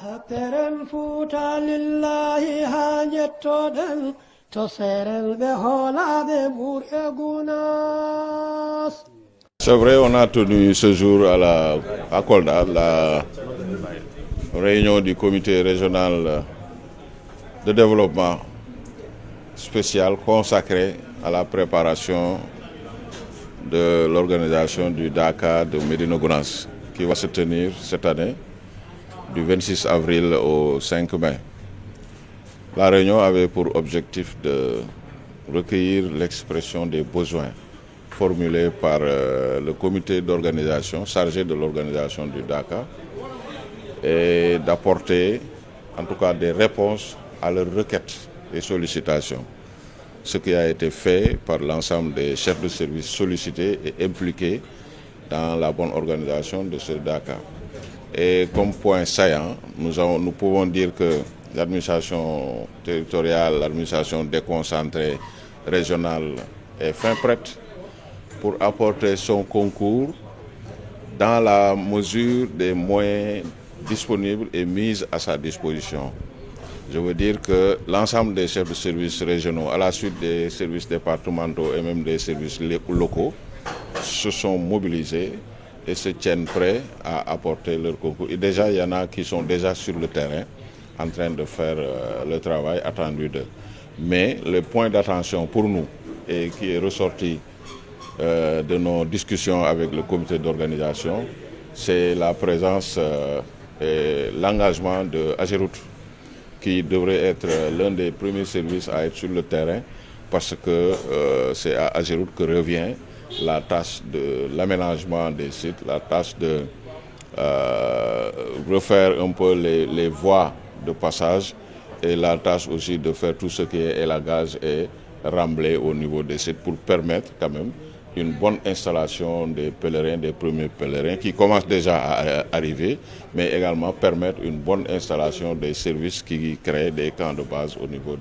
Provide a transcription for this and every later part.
hakkeren fuuta lillahi ha jettoɗen to seren ɓe hoolaɓe ɓuur e gunas. C'est vrai, on a tenu ce jour à Kolda la réunion du comité régional de développement spécial consacré à la préparation de l'organisation du Dakar de Médina Gounass qui va se tenir cette année du 26 avril au 5 mai. La réunion avait pour objectif de recueillir l'expression des besoins formulés par le comité d'organisation chargé de l'organisation du Dakar et d'apporter en tout cas des réponses à leurs requêtes et sollicitations. Ce qui a été fait par l'ensemble des chefs de service sollicités et impliqués dans la bonne organisation de ce Dakar. Et comme point saillant, nous pouvons dire que l'administration territoriale, l'administration déconcentrée régionale est fin prête pour apporter son concours dans la mesure des moyens disponibles et mis à sa disposition. Je veux dire que l'ensemble des chefs de services régionaux, à la suite des services départementaux et même des services locaux, se sont mobilisés et se tiennent prêts à apporter leur concours. Et déjà, il y en a qui sont déjà sur le terrain en train de faire le travail attendu d'eux. Mais le point d'attention pour nous et qui est ressorti de nos discussions avec le comité d'organisation, c'est la présence et l'engagement de Ageroute, qui devrait être l'un des premiers services à être sur le terrain, parce que c'est à Ageroute que revient la tâche de l'aménagement des sites, la tâche de refaire un peu les voies de passage et la tâche aussi de faire tout ce qui est élagage et remblai au niveau des sites pour permettre quand même une bonne installation des pèlerins, des premiers pèlerins qui commencent déjà à arriver, mais également permettre une bonne installation des services qui créent des camps de base au niveau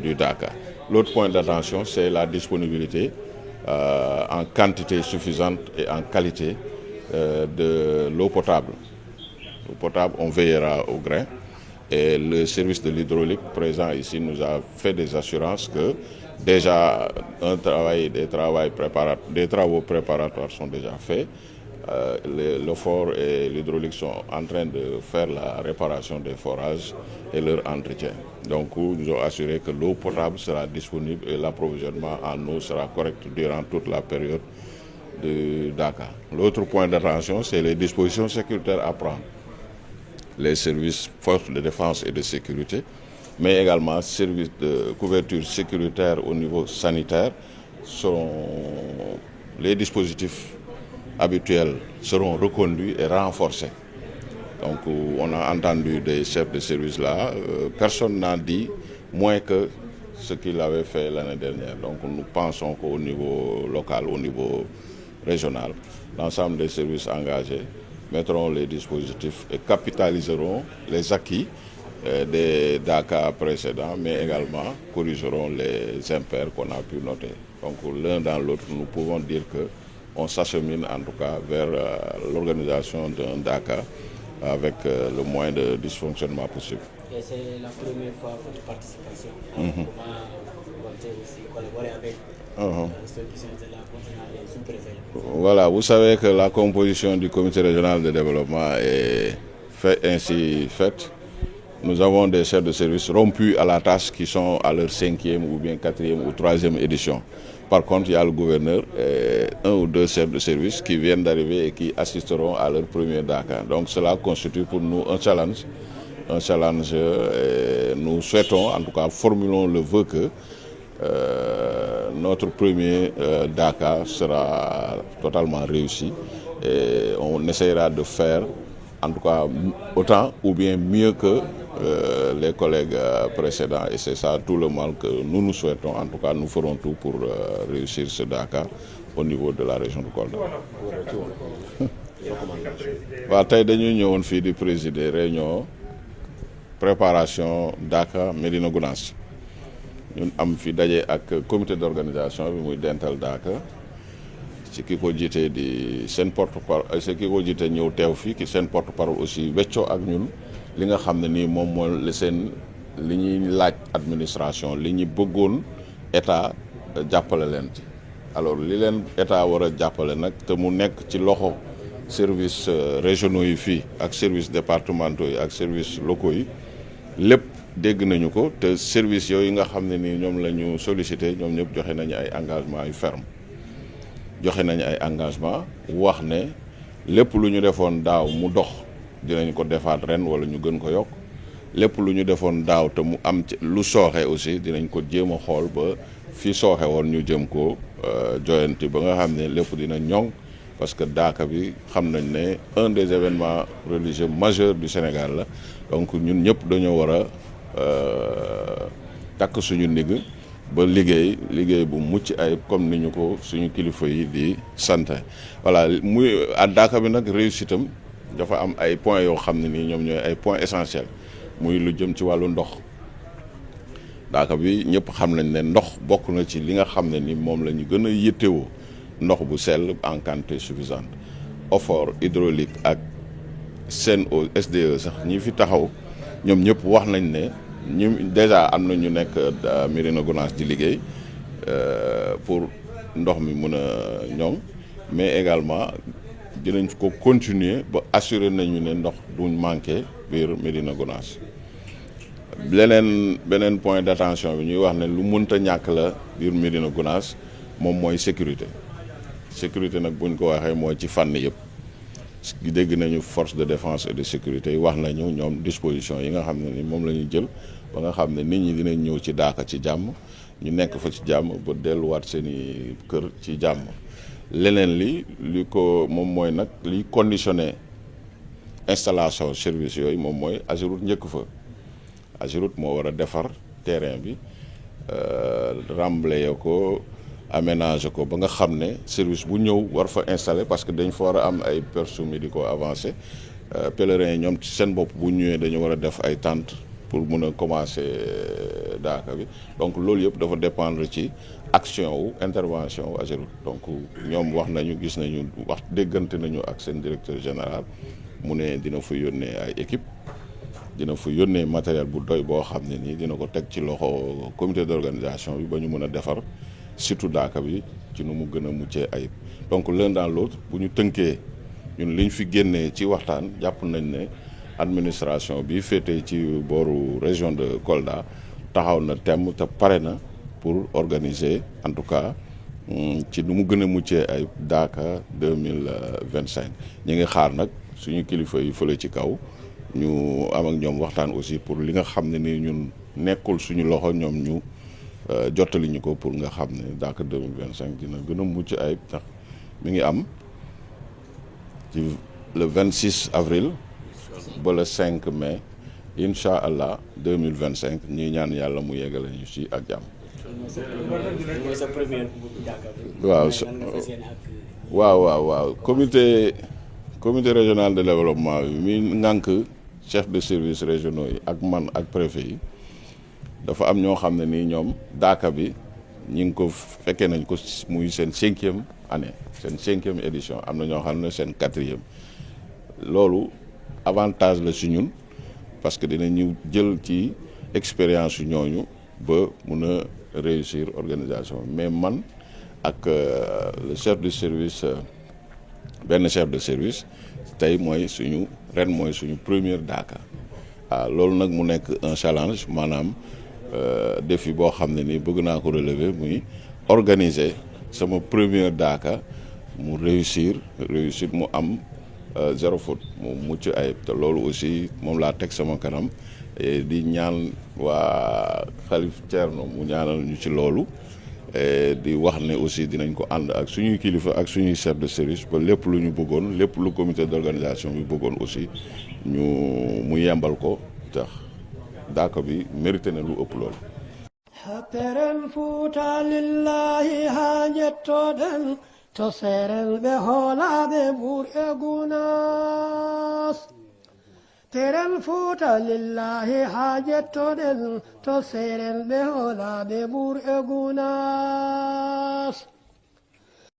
du Dakar. L'autre point d'attention, c'est la disponibilité en quantité suffisante et en qualité de l'eau potable. L'eau potable, on veillera au grain. Et le service de l'hydraulique présent ici nous a fait des assurances que déjà des travaux préparatoires sont déjà faits. L'OFOR et l'hydraulique sont en train de faire la réparation des forages et leur entretien. Donc, ils nous ont assuré que l'eau potable sera disponible et l'approvisionnement en eau sera correct durant toute la période de Dakar. L'autre point d'attention, c'est les dispositions sécuritaires à prendre. Les services forces de défense et de sécurité, mais également services de couverture sécuritaire au niveau sanitaire, les dispositifs habituels seront reconduits et renforcés. Donc on a entendu des chefs de service là, personne n'a dit moins que ce qu'il avait fait l'année dernière. Donc nous pensons qu'au niveau local, au niveau régional, l'ensemble des services engagés mettront les dispositifs et capitaliseront les acquis des Dakar précédents, mais également corrigeront les impairs qu'on a pu noter. Donc l'un dans l'autre, nous pouvons dire qu'on s'achemine en tout cas vers l'organisation d'un Dakar avec le moins de dysfonctionnement possible. Et c'est la première fois pour votre participation. Comment vous comptez aussi collaborer avec ceux qui sont là concernant les sous-préfets? Voilà, vous savez que la composition du comité régional de développement est ainsi faite. Nous avons des chefs de service rompus à la tâche qui sont à leur 5e ou bien 4e ou 3e édition. Par contre, il y a le gouverneur et un ou deux chefs de service qui viennent d'arriver et qui assisteront à leur premier Dakar. Donc cela constitue pour nous un challenge. Et nous souhaitons, en tout cas, formulons le vœu que notre premier Dakar sera totalement réussi et on essaiera de faire en tout cas autant ou bien mieux que les collègues précédents, et c'est ça tout le mal que nous nous souhaitons. En tout cas, nous ferons tout pour réussir ce Dakar au niveau de la région de Kolda. Waaw, tey dañuy ñëwoon fii di présider réunion préparation Dakar Médina Gounass. Ñun am fi daje ak comité d'organisation bi muy dental Dakar ci ki ko jiite di seen porte-parole ki ko jiite ñëw teew fii ki seen porte-parole aussi weccoo ak ñun li nga xam ne nii moom moo li ñuy laaj administration li ñu bëggoon état jàppale leen ci. alors li leen état war a jàppale nag te mu nekk ci loxo service régionaux yi fii ak service départementaux yi ak service locaux yi lépp dégg nañu ko te service yooyu nga xam ne nii ñoom la ñu sollicité ñoom ñëpp joxe nañu ay engagement yu ferme joxe nañu ay engagement wax ne lépp lu ñu defoon daaw mu dox dinañ ko defaat ren wala ñu gën ko yokk lépp lu ñu defoon daaw te mu am ci lu sooxe aussi dinañ ko jéem a xool ba fi sooxe woon ñu jëm ko joyanti ba nga xam ne lépp dina ñoŋ parce que daaka bi xam nañ ne un des événements religieux majeurs du Sénégal la donc ñun ñëpp dañoo war a takk suñu ndigg ba liggéey bu mucc ayib comme ni ñu ko suñu kilifa yi di sant voilà muy daaka bi nag réussite am dafa am ay points yoo xam ne nii ñoom ñooy ay points essentiels muy lu jëm ci wàllu ndox daaka bi ñëpp xam nañ ne ndox bokk na ci li nga xam ne ni moom la ñu gën a yittewoo ndox bu sell en quantité suffisante effort hydraulique ak Sen'Eau SDE sax ñi fi taxaw ñoom ñëpp wax nañ ne ñu déjà am na ñu nekk Médina Gounass di liggéey pour ndox mi mën a ñoŋ mais également dinañ ko continuer ba assurer nañu ne ndox duñ manqué biir Médina Gounass beneen point d'attention bi ñuy wax ne lu mënta ñàkk la biir Médina Gounass moom mooy sécurité nag buñ ko waxee mooy ci fànn yëpp dégg nañu force de défense et de sécurité yi wax nañu ñoom disposition yi nga xam ne ni moom la ñu jël ba nga xam ne nit ñi dinañ ñëw ci daaka ci jàmm ñu nekk fa ci jàmm ba delluwaat seeni kër ci jàmm leneen li ko moom mooy nag liy conditionné installation service yooyu moom mooy AGEROUTE njëkk fa AGEROUTE moo war a defar terrain bi remblayer ko aménager ko ba nga xam ne service bu ñëw war fa installer parce que dañ fa war a am ay permis médicaux avancés pèlerins yi ñoom ci seen bopp bu ñëwee dañu war a def ay tentes pour mun a commencer daaka bi donc loolu yëpp dafa dépendre ci action wu intervention wu AGEROUTE donc ñoom wax nañu gis nañu wax déggante nañu ak seen directeur général mu ne dina fa yónnee ay équipe dina fa yónnee matériel bu doy boo xam ne nii dina ko teg ci loxo comité d'organisation bi ba ñu mën a defar surtout daaka bi ci nu mu gën a muccee ayib donc l'un dans l'autre bu ñu tënkee ñun liñ fi génnee ci waxtaan jàpp nañ ne administration bi féetee ci booru région de Kolda taxaw na temm te pare na pour organiser en tout cas ci nu mu gën a muccee ayib daaka 2025 ñi ngi xaar nag suñu kilifa yi fële ci kaw ñu am ak ñoom waxtaan aussi pour li nga xam ne ni ñun nekkul suñu loxo ñoom ñu jottali ñu ko pour nga xam ne daaka 2025 dina gën a mucc ayib tax mi ngi am ci le 26 avril ba le 5 mai incha allah 2025 ñuy ñaan yàlla mu yeggale ñu ci ak jàmm. waaw comité régional de développement bi mi ngànk chef de service régionaux yi ak man ak préfet yi dafa am ñoo xam ne nii ñoom daaka bi ñi ngi ko fekkee nañ ko muy seen 5e année seen 5e édition am na ñoo xam ne seen 4e loolu avantage la si ñun parce que dinañu jël ci expérience yu ñooñu ba mun a réussir organisation mais man ak le chef de service benn chef de service tey mooy ren mooy suñu première daaka loolu nag mu nekk un challenge maanaam défi boo xam ne ni bëgg naa ko relever muy organiser sama première daaka mu réussir mu am 0 faute mu mucc ayib te loolu aussi moom laa teg sama kanam di ñaan waa Xalif Thierno mu ñaanal ñu ci loolu di wax ne aussi dinañ ko ànd ak suñuy kilifa ak suñuy chef de service ba lépp lu ñu bëggoon lépp lu comité d'organisation bi bëggoon aussi mu yembal ko tax daaka bi mérité na lu ëpp loolu. Happeren Fuuta lillahi ha jettoɗen to seeren ɓe hoolaɓe ɓuurɓe Gounass. Teren Fuuta lillahi ha jettoɗen to seeren ɓe hoolaɓe ɓuurɓe Gounass.